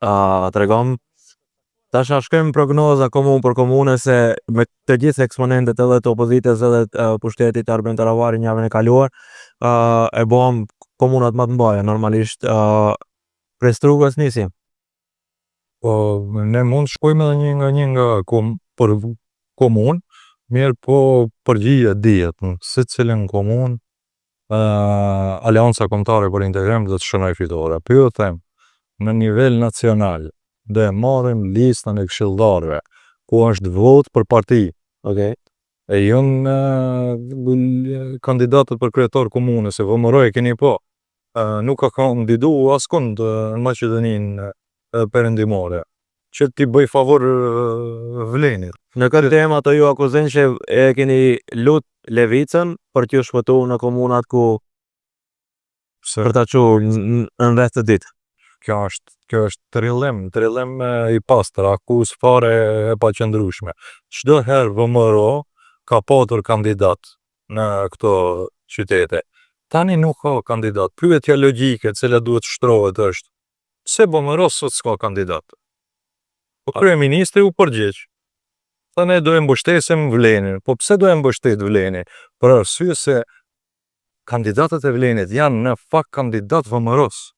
Tregom. Tash na shkojmë prognoza komunë për komunë, se me të gjithë eksponentët edhe të opozitës edhe të pushtetit, Arben Taravari një javën e kaluar, e bëm komunat më të mëdha normalisht, prej Strugës nisim. Po, ne mund të shkojmë edhe një nga një nga kom, për komunë, mirë po përgjigja dihet, në secilën komunë Aleanca Kombëtare për Integrim do të shënoj fitore. Po ju them, në nivel nacional, do e marrim listën e këshilltarëve, ku është votë për parti. E janë kandidatët për kryetar komunës, se VMRO e keni po. Nuk ka kandidu askund në Maqedoninë Perëndimore, që t'i bëj favor Vlenit. Në këtë temë ato ju akuzojnë që e keni lut Levicën për t'ju shpëtu në komunat ku Pse? Për ta çu në rreth të ditë. Kjo është trillim, trillim i pastër, akuzë fare e paqëndrueshme. Çdo herë VMRO ka patur kandidat në këto qytete. Tani nuk ka kandidat. Pyetja logjike e cila duhet shtrohet është: pse VMRO sot s'ka kandidat? Po kryeministri u përgjigj. Tha ne do e mbështesim Vlenin. Po pse do e mbështet Vlenin? Për arsye se kandidatët e Vlenit janë në fakt kandidat VMRO-s.